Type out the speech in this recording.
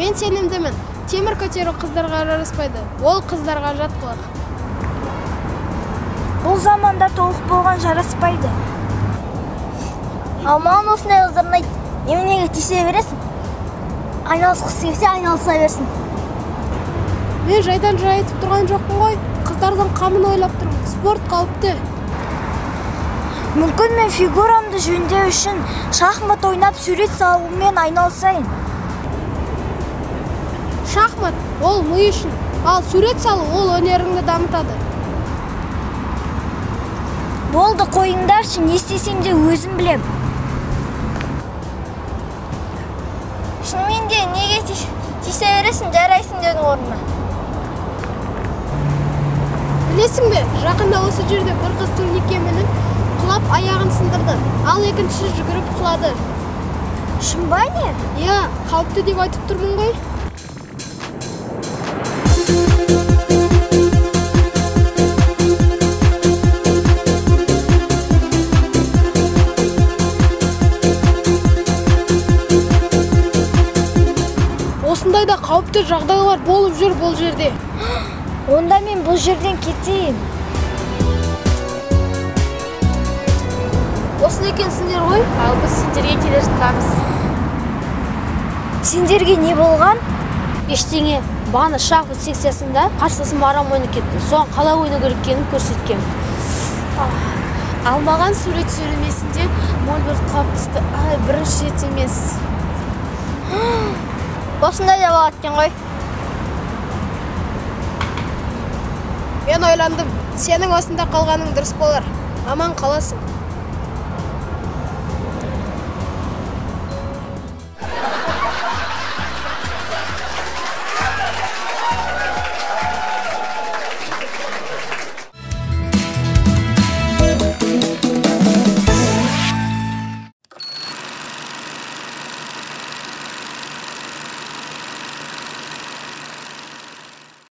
Мен сенімдімін. Темір көтеру қыздарға жараспайды. Ол қыздарға жат қылық. Бұл заманда толық болған жараспайды. Ал маған осындай қыздар ұнайды. Неменеге тиісе бересің? Айналысқысы келсе айналыса берсін. Мен жайдан жай айтып тұрған жоқпын ғой. Қыздардың қамын ойлап тұрмын. Спорт қауіпті. Мүмкін мен фигурамды жөндеу үшін шахмат ойнап сурет салумен айналысайын. Шахмат ол ми үшін, ал сурет салу ол өнеріңді дамытады. Болды, қойыңдаршы, не істесем де өзім білем. Шынымен де неге тиісе бересің, жарайсың деудің орнына. Білесің бе, жақында осы жерде бір қыз турникке мініп, құлап аяғын сындырды, ал екіншісі жүгіріп құлады. Шын ба не? Иә, қауіпті деп айтып тұрмын ғой. Осындай да қауіпті жағдайлар болып жүр бұл жерде. Онда мен бұл жерден кетейін. Осында екенсіңдер ғой, ал біз сендерге келе жатқанбыз. Сендерге не болған? Ештеңе. Бағана шахмат секциясында қарсыласым арам ойнап кетті. Соған қалай ойнау керек екенін көрсеткен. Ал маған сурет үйірмесінде мольберт құлап түсті. Ай, бірінші рет емес. Осындай да болады екен ғой. Мен ойландым, сенің осында қалғаның дұрыс болар. Аман қаласың.